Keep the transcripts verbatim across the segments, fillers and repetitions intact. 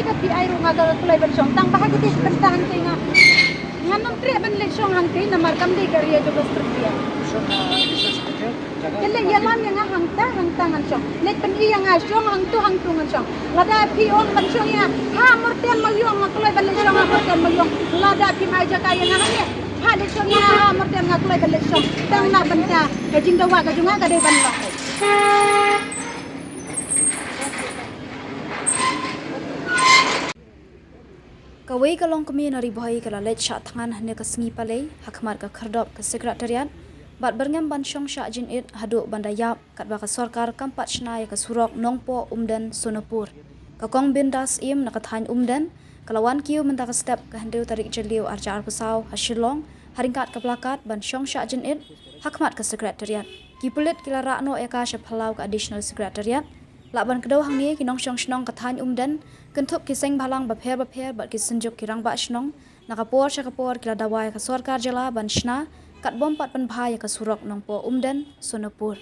Ka phi ai ruh nga ka kloi ban shong tang ba ha kata ka bynta hangtei nga. Ngan nym treh ban leit shong hangtei namar kam dei ka area jong ka Australia. Ka leit ïalam ïa nga hangta hangta ngan shong. Leit pyni ïa nga shong hangtu hangtu ngan shong. Lada phi ong ban shong ïa ha Mawrten Mawiong nga kloi ban leit shong ha Mawrten Mawiong. Lada phim ai jaka ïa nga hangne ha leit shong ïa ha Mawrten nga kloi ban leit shong. Tang na bynta ka jingdawa ka jong nga ka dei ban long. Kawei ka longkmie na Ri Bhoi ka la leit shah thngan hynne ka sngi Palei ha khmat ka khyrdop ka Secretariat bad byrngem ban shong shah jingit haduh ban da ïap katba ka sorkar kam pat shna ïa ka surok Nongpoh Umden Sonapur. Ka Kong Bindas Im na ka thaiñ Umden ka la wan kiew mynta ka step ka hynriew tarik Jylliew arhajar arphew saw ha Shillong ha ryngkat ka plakat ban shong shah jingit ha khmat ka Secretariat. Ki pulit ki la rah noh ïa ka sha phyllaw ka Additional Secretariat. Lah ban kdew hangne ki nongshong shnong ka thaiñ Umden kynthup ki seng bhalang bapher bapher bad ki synjuk ki rangbah shnong na ka por sha ka por ki la dawa ïa ka sorkar jylla ban shna katba ym pat pynbha ïa ka surok Nongpoh Umden Sonapur.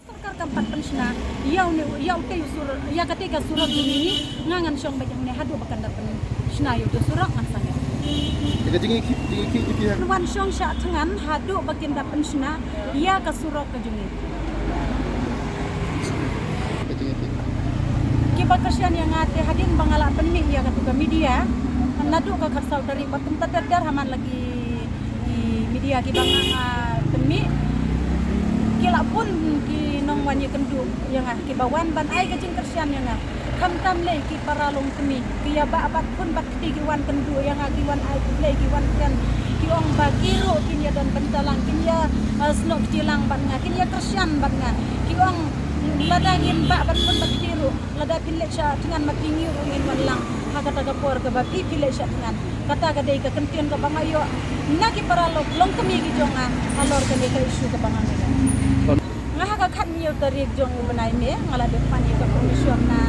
Sorkar kam pat pynshna ïa une ïa utei u surok ïa katei ka surok jong ngi. Nga ngan shong beit hangne haduh ba kan da pynshna ïa utei u surok ngan sa leh. Te ka jingïakhih jingïakhih jong phi ha. Ngan wan shong shah thngan haduh ba kin da pynshna ïa ka surok ka jong ngi. Ka jingïakhih. Kiba kyrshan ïa nga te hadien ba nga la pynmih ïa katu ka media naduh ka khatsaw tarik bad kumta ter ter ha man la ki ki media kiba nga nga pynmih. Ki la bun ki nongwan ïakynduh ïa nga kiba wan ban ai ka jingkyrshan ïa nga. Khamtam lei ki para longkmie ki ïa bah bad bun bad kti ki wan kynduh ïa nga ki wan ai khublei ki wan kren ki ong ba ki ruh kin ïa don bynta lang kin ïa eh, snoh kti lang bad nga kin ïa kyrshan bad nga ki ong lada ngin bah bad bun bad kti ruh lada phin leit shah thngan ma phi ngi ruh ngin wan lang ha kata ka por kaba phi phi leit shah thngan. Kata ka dei ka kyntien kaba nga ïoh na ki para lok longkmie ki jong nga halor kane ka issue kaba nga nga ïoh. Nga ha ka khathynñiew tarik jong u bnai May nga la dep pan ïa ka permission na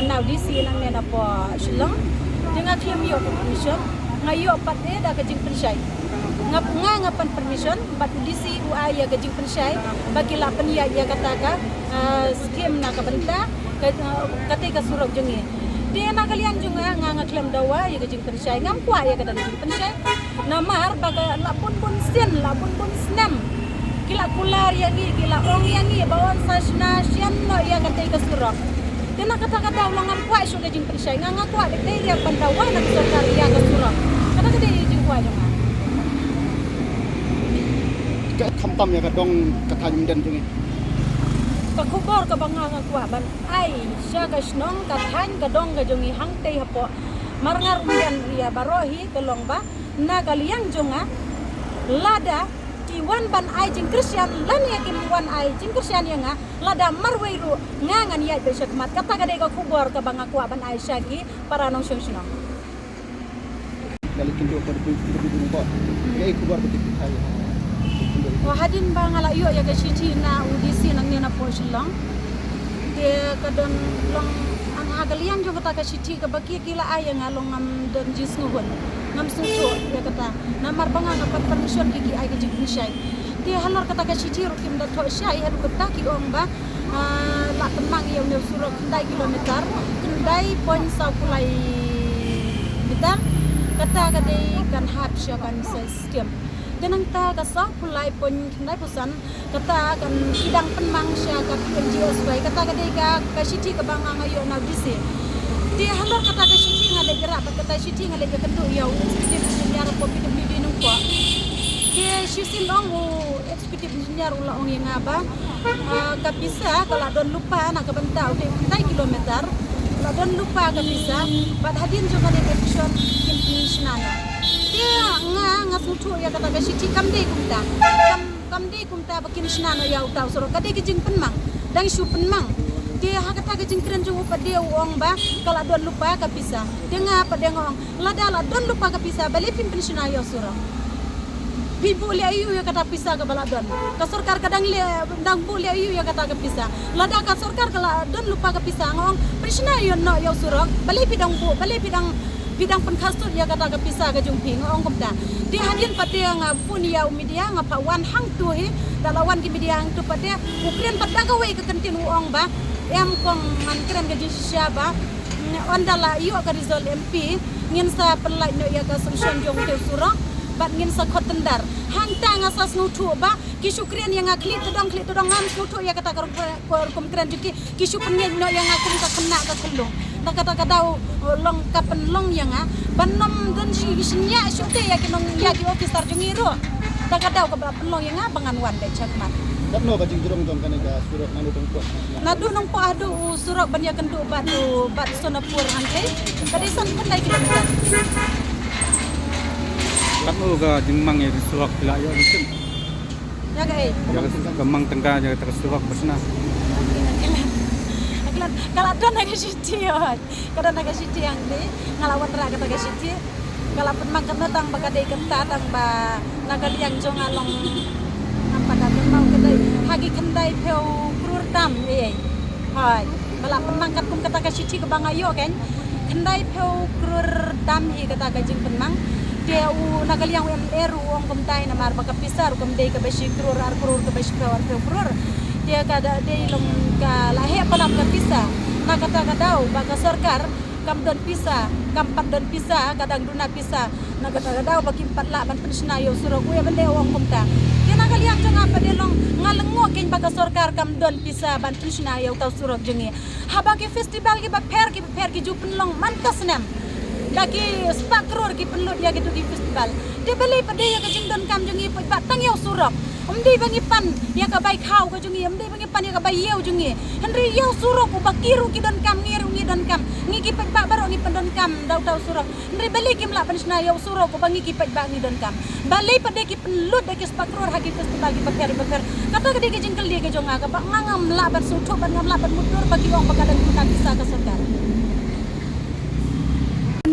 na u D C nangne na poh Shillong. Te nga khlem ïoh ka permission nga ïoh pat eh da ka jingpynshai. Nga nga nga pan permission bad u D C u ai ïa ka jingpynshai ba ki la pynïaid ïa kata ka ah, skim na ka bynta ka ah, kata ka surok jong ngi. Te na ka liang jong nga nga nga khlem dawa ïa ka jingpynshai ngam kwah ïa kata ka jingpynshai. Namar ba ka la bun bun sien la bun bun snem ki la kular ïa ngi ki la ong ïa ngi ba wan sa shna sien noh ïa kata ka surok. Te na kata ka daw la ngam kwah shuh ka jingpynshai nga nga kwah dei dei ria ban dawa na ka sorkar ïa ka surok. Kata ka dei jingkwah jong nga. Ka khamtam ïa ka dong ka thaiñ Umden jong ngi. Ka khubor kaba nga nga kwah ban ai sha ka shnong ka thaiñ ka dong ka jong ngi hangtei hapoh Marngar Umden ria baroh hi ka long ba na ka liang jong nga lada ki wan ban ai jingkyrshan lane kim wan ai jingkyrshan ïa nga lada marwei ruh nga ngan ïaid beit sha khmat. Kata ka dei ka khubor kaba nga kwah ban ai sha ki para nongshong shnong. Nga leit kynduh ka dei ka dei ka dei ka dei ka dei ka dei ka dei ka dei. Wa hadien ba nga la ïoh ïa ka shithi na u D C nangne na poh Shillong. Te ka don long ang ha ka liang jong kata ka shithi kaba ki ki la ai ïa nga long ngam don jingsngewhun ngam sngewthuh ïa kata. Namar ba nga nga pat permission ki ki ai ka jingpynshai. Te halor kata ka shithi ruh kim da thoh shai haduh kata ki ong ba Ah, la pynmang ïa une u surok khyndai kilometer, khyndai point saw phew lai meter. Kata ka dei kan hap sha kan sa skim. Te nangta ka saw phew lai point khyndai phew san kata kan ki dang pynmang sha ka P M G S Y. Kata ka dei ka ka shithi kaba nga nga ïoh na D C. Te halor kata ka shithi nga leit ïarap bad kata shithi nga leit ïakynduh ïa u executive engineer hapoh P W D Nongpoh. Te shisien ong u executive engineer u la ong ïa nga ba, ah, ka pisa ka la don lypa na ka bynta u dei khyndai kilometer. La don lypa ka pisa bad hadien jong kane ka election kim pynshna noh. Te nga nga sngewthuh ïa kata ka shithi kam dei kumta. Kam kam dei kumta ba kim shna noh ïa uta u surok ka dei ka jingpynmang. Dang shu pynmang. Te ha kata ka jingkren jong u pat de u ong ba ka la don lypa ka pisa. Te nga pat de nga ong lada la don lypa ka pisa balei phim pynshna ïa u surok. Phi buh leh aïu ïa kata pisa kaba la don. Ka sorkar ka dang leh dang buh leh aïu ïa kata ka pisa. Lada ka sorkar ka la don lypa ka pisa nga ong pynshna ïa u surok. Balei phi dang buh balei phi dang Phi dang pynkha sut ïa kata ka pisa ka jong phi, nga ong kumta. Te hadien pat te nga phone ïa u media, nga pat wan hangto hi, da la wan ki media hangto pat te, u kren pat da kawei ka kyntien u ong ba, em kong ngan kren ka jingshisha ba, mm, ynda la ïoh ka result M P, ngin sa pynlait noh ïa ka sanction jong utei u surok, bad ngin sa khot tender. Hangta nga sa sngewthuh ba, ki shu kren ïa nga khlieh tdong, khlieh tdong, ngam sngewthuh ïa kata ka rukom, ka rukom kren jong ki, ki shu pynngeit noh ïa nga kum ka khynnah ka khyllung. Na kata ka daw, eh, long ka pynlong ïa nga ban ym don shi, shi nia shu te ïa ki nong, ïa ki officer jong ngi ruh. Na ka daw kaba pynlong ïa nga ba ngan wan beit shakhmat. Katno ka jingjrong jong kane ka surok naduh nongpoh? Naduh nongpoh haduh u surok ban ïakynduh bad u, bad Sonapur hangtei ka dei san phew lai kilometer. Katno ka jingmang ïa ki surok phi la ïoh jingkren? Ïa kaei? Ïa ka mang tyngka ïa kata ka surok ba shna. Ka la, ka la don ha ka shithi, hooid. Ka don ha ka shithi hangne. Nga la wanrah kata ka shithi. Ka la pynmang katno tang ba ka dei kata tang ba na ka liang jong nga long, ngam pat da kynmaw, ka dei ha ki khyndai phew klur tam, eh. Hooid. Ba la pynmang katkum kata ka shithi kaba nga ïoh, kan. Khyndai phew klur tam hi kata ka jingpynmang. Te u na ka liang u M L A ruh u ong kumta hi namar ba ka pisa ruh kam dei kaba shi klur, ar klur, kaba shi phew, ar phew klur. Te ka da dei long ka la heh palat ka pisa. Na kata ka daw ba ka sorkar kam don pisa, kam pat don pisa, ka dang duna pisa. Na kata ka daw ba kim pat lah ban pynshna ïa u surok, u M L A u ong kumta. Te na ka liang jong nga pat dei long nga lyngngoh, kan, ba ka sorkar kam don pisa ban pynshna ïa uta u surok jong ngi. Haba ki festival kiba pher kiba pher ki ju pynlong man ka snem, da ki spah klur ki pynlut ïa kito ki festival. Te balei pat dei ïa ka jingdonkam jong ngi paidbah tang ïa u surok? Ym dei ba ngi pan ïa ka bai khaw ka jong ngi, ym dei ba ngi pan ïa ka bai ïew jong ngi. Hynrei ïa u surok uba ki ruh ki donkam, ngi ruh ngi donkam. Ngi ki paidbah baroh ngi pyndonkam da uta u surok. Hynrei balei kim lah ban shna ïa u surok uba ngi ki paidbah ngi donkam? Balei pat dei ki pynlut da ki spah klur ha ki festival kiba pher kiba pher? Kata ka dei ka jingkylli ka jong nga kaba nga ngam lah ban sngewthuh bad ngam lah ban mutdur ba ki ong ba ka dang duna pisa ka sorkar.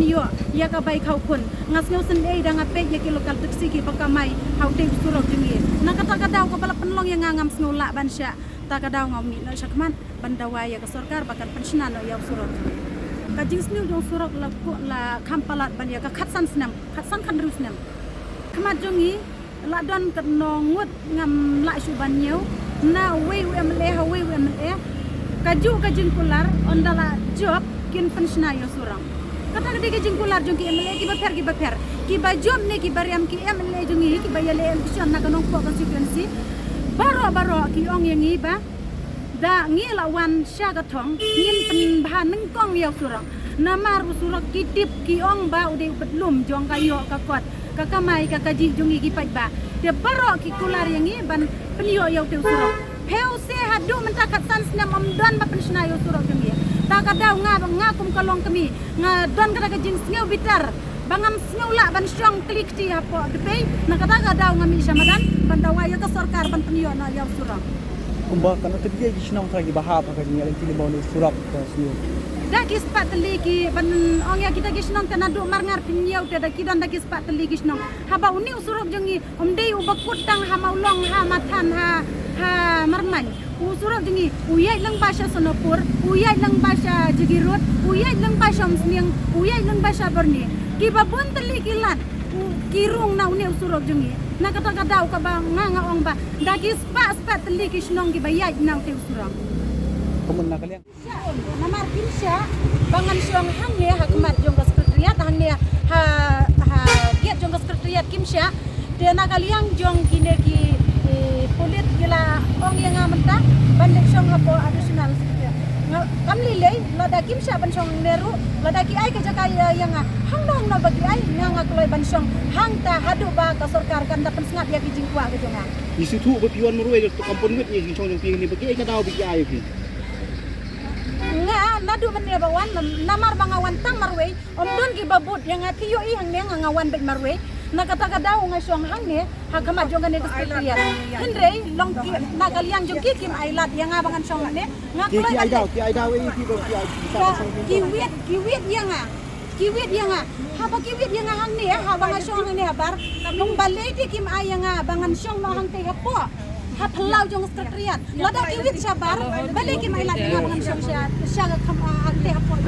Ïoh ïa ka bai khaw khun, nga sngew sngewsih da nga peit ïa ki local taxi kiba kamai ha utei u surok jong ngi. Na kata ka daw kaba la pynlong ïa nga ngam sngew lah ban shah. Ta ka daw nga mih noh shakhmat ban dawa ïa ka sorkar ba kan pynshna noh ïa u surok. Ka jingsniew jong u surok la ku, la kham palat ban ïa ka khatsan snem, khatsan khathynriew snem. Khmat jong ngi la don katno ngut ngam lah shuh ban ñiew, na uwei u M L A ha uwei u M L A. Kajuh ka jingkular, ynda la jop kin pynshna ïa u surok. Kata ka dei ka jingkular jong ki M L A kiba pher kiba pher, kiba jop ne kiba riam, ki M L A jong ngi kiba ïaleh election na ka Nongpoh constituency. Baroh baroh ki ong ïa ngi ba da ngi la wan sha ka thong ngin pynbha nyngkong ïa u surok. Namar u surok ki tip, ki ong ba u dei u bad lum jong ka ïoh ka kot, ka kamai ka kajih jong ngi ki paidbah. Te baroh ki kular ïa ngi ban pynïoh ïa utei u surok. Phew se haduh mynta khatsan snem ym don ba pynshna ïa u surok jong ngi. Ta ka daw nga, nga kum ka longkmie nga don kata ka jingsngew bitar ba ngam sngew lah ban shong kli kti hapoh Dubai. Na kata ka daw nga mih sha madan ban dawa ïa ka sorkar ban pynïoh noh ïa u surok. Kumba katno tylli ki shnong trai kiba hap ha ka jingïaleh kti lyngba une u surok ka sngi? Da ki spah tylli ki, ban ong ïa kita ki shnong te naduh Marngar pynïoh te da ki don da ki spah tylli ki shnong. Haba une u surok jong ngi ym dei uba kut tang ha Mawlong, ha Mathan, ha, ha Marmain. U surok jong ngi u ïaid lyngba sha Sonapur, u ïaid lyngba sha Jagiroad, u ïaid lyngba sha Umsning, u ïaid lyngba sha Byrni. Kiba bun tylli ki lad u, ki rung na une u surok jong ngi. Na kata ka daw kaba nga, nga ong ba da ki spah spah tylli ki shnong kiba ïaid na utei u surok. Ka mon na ka liang. Namar kim shah ba ngan shong hangne ha khmat jong ka secretariat, hangne ha, ha gate jong ka secretariat kim shah. Te na ka liang jong kine ki, eh, pulit ki la ong ïa nga mynta ban leit shong hapoh additional secretariat. Nga kam lei lei, lada kim shah ban shong hangne ruh, lada ki ai ka jaka ïa, ïa nga hangno hangno ba ki ai, nga, nga kloi ban shong hangta haduh ba ka sorkar kan da pynsngap ïa ki jingkwah ka jong nga. Ngi sngewthuh ba phi wan marwei, kam pynwit ïa ki jingshong jong phi hangne, ba ki ai ka daw ba ki ai ïa phi. Nga naduh mynne ba wan, namar ba nga wan tang marwei, ym don kiba bud ïa nga, phi ïohi hangne nga, nga wan beit marwei. Na kata ka daw nga shong hangne ha khmat jong kane ka secretariat. Hynrei long ki, na ka liang jong ki kim ai lad ïa nga ba ngan shong hangne. Nga ki, ki ai daw, ki ai daw ïa phi ba ki ai, ki, ki wit, ki wit ïa nga. Ki wit ïa nga. Haba ki wit ïa nga hangne, haba nga shong hangne habar. Long balei te kim ai ïa nga ba ngan shong noh hangtei hapoh, ha phyllaw jong secretariat. Lada ki wit shabar, balei kim ai lad ïa nga ba ngan shong sha, sha ka kham, ah, hangtei hapoh.